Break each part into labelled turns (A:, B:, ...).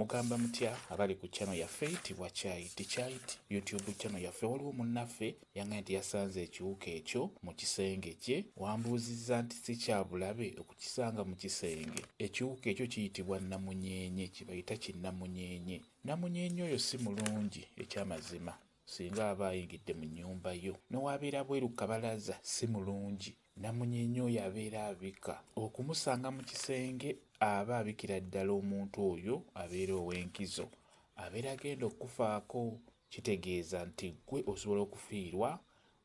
A: Mugamba mutya abali ku channel yaffe eyitibwa Kyayiti Kyayiti YouTube channel yaffe. Waliwo munnaffe yangambye nti yasanze ekiwuka ekyo mu kisenge kye, wambuuzizza nti si kya bulabe okukisanga mu kisenge. Ekiwuka ekyo kiyitibwa nnamunyeenye, kye bayita kinnamunyeenye. Nnamunyeenye oyo si mulungi ekyamazima singa aba ayingidde mu nnyumba yo. N'owabeera bweru ku kabalaza si mulungi. Nnamunyeenye oyo abeera abika. Okumusanga mu kisenge aba abikira ddala omuntu oyo abeera ow'enkizo. Abeera agenda okukufaako, kitegeeza nti ggwe osobola okufiirwa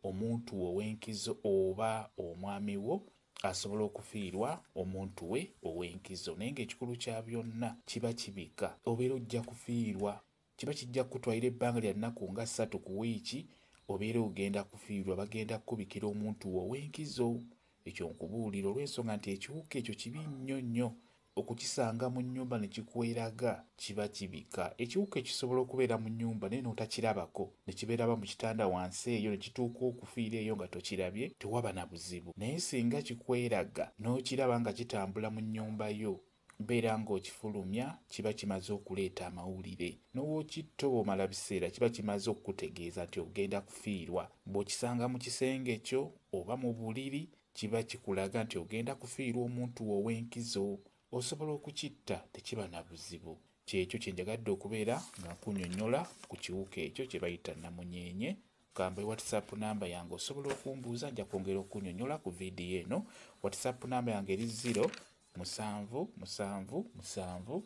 A: omuntu wo ow'enkizo oba omwami wo asobola okufiirwa omuntu we ow'enkizo. Naye ng'ekikulu kya byonna kiba kibika, obeera ojja kufiirwa. Kiba kijja kukutwalira ebbanga lya nnaku nga 3 ku wiiki, obeera ogenda kufiirwa, bagenda kukubikira omuntu wo ow'enkizo. Ekyo nkubuulira olw'ensonga nti ekiwuka ekyo kibi nnyo nnyo okukisanga mu nnyumba ne kikweraga, kiba kibika. Ekiwuka ekisobola okubeera mu nnyumba naye n'otakirabako, ne kibeeraba mu kitanda wansi eyo ne kituuka okufiira eyo nga tokirabye, tewaba na buzibu. Naye singa kikweraga n'okiraba nga kitambula mu nnyumba yo, beera ng'okifulumya, kiba kimaze okuleeta amawulire. N'ow'okitto bw'omala biseera kiba kimaze okukutegeeza nti ogenda kufiirwa. Bw'okisanga mu kisenge kyo oba mu buliri, kiba kikulaga nti ogenda kufiirwa omuntu wo ow'enkizo. Osobola okukitta, tekiba na buzibu. Kyekyo kye njagadde okubeera nga nkunnyonnyola ku kiwuka ekyo kye bayita nnamunyeenye. Kambe WhatsApp namba yange osobola okumbuuza, nja kwongera okunnyonnyola ku vidiyo eno. WhatsApp namba yange eri 0 7 7 7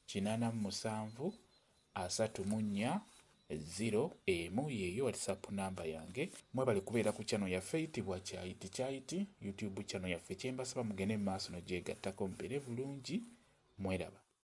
A: 87 34 0 1, yeeyo WhatsApp namba yange. Mwebale kubeera ku channel yaffe eyitibwa Kyayiti Kyayiti YouTube channel yaffe. Kyembasaba mugende mu maaso nogyegattako, mubeere bulungi, mweraba.